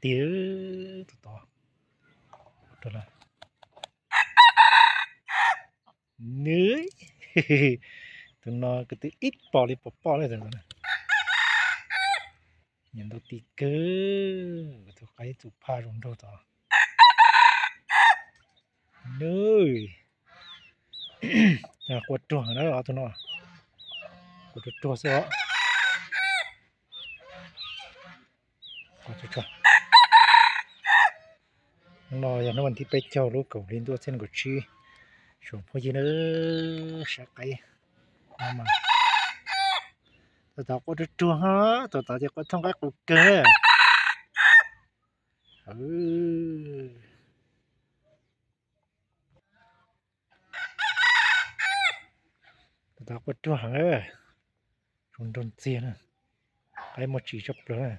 tiag, tus tod. Nws, tus no kwv tw ib pom li pom poj li tus no. Nyiam ntaus ti kawg, tus qaib txuas phaj zoo nraug tod. Nws, quaj ruag na tus no, quaj ruag ruag xwb os. Hnub no yog hnub vas thib peb caug lub kaum hli ntuj txhiab nees nkaum tsib, tsoom phooj ywg na, saib qaib no mas tus tod quaj ruag ruag, tus tod ces quaj thooj qaib qus kawg. Tus tod quaj ruag heev, zoo nraug ntxiag na, qaib muaj tsis tshaj plaws na.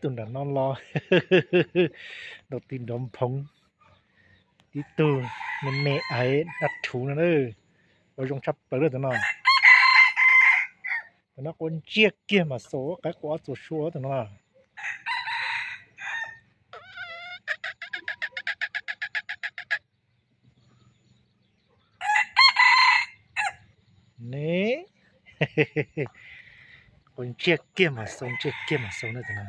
Tus nram no los ntaus ti nrov nphoov, tib tug me me aiv dab rhuv no na, ua zoo tshaj plaws lawm tus no. Tus no quaj ntsiag kiag mas xaus, qaib quaj ob txuas sua tus no. Ne, quaj ntsiag kiag mas xaus, ntsiag kiag mas xaus na tus no.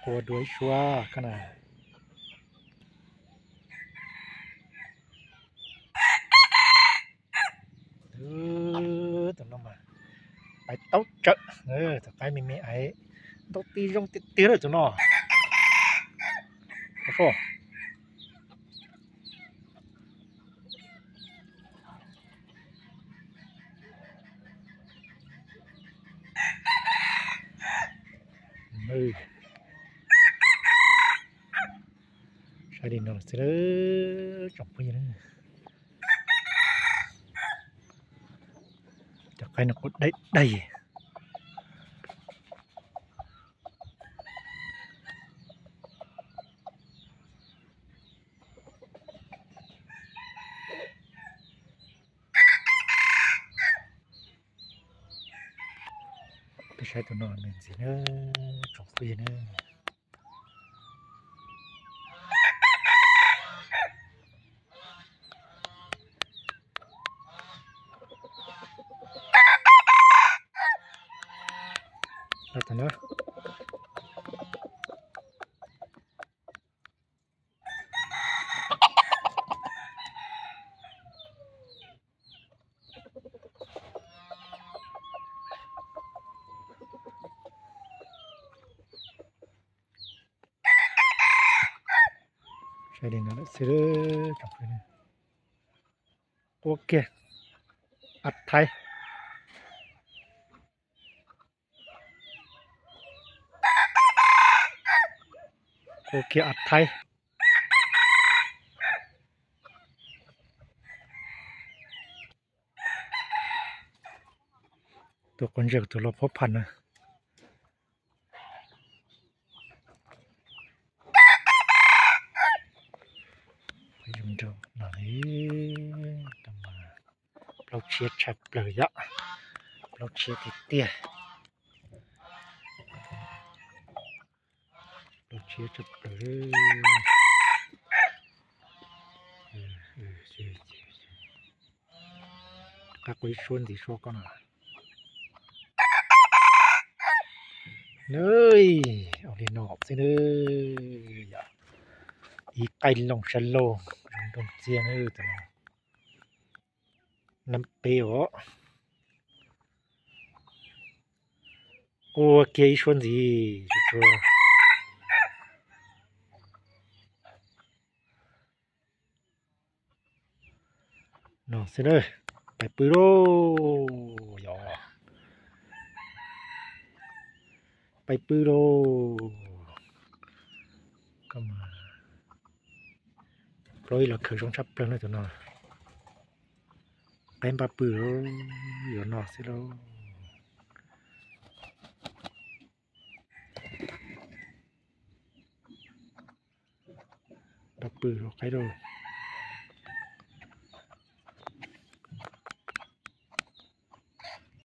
Quaj dua ib suab koj na. Tus no mas pais taub tsawm, tus qaib me me aiv, ntaus ti zoo tiag tiag lawm tus no. Saib li no xwb tsoom phooj ywg. Cov qaib no kuj daig daig. Peb saib tus no me ntxiv na, tsoom phooj ywg na. Saib li no lawm xwb, quaj kiag av thaib. Quaj kiag av thaib. Tus quav ntsia tus los phob pham na. Plaub tshiab tshaj plaws yom, plaub tshiab tiag tiag. Plaub tshiab tshaj plaws. Qab quav ib suab ntxiv suab koj na. Nws, ua li no xwb nws, yog ib qaib loo sab laug zoo nraug ntxiag nws tus no. Nab peb os. Quaj kiag ib suab ntxiv tsuag tsuag. No xwb na, pais pw lauj, yog pais pw lauj. Plaub ib los khaws zoo tshaj plaws na tus no. Qaib npaj pw lauj, yuav no xwb lauj. Pw hauv qaib rau.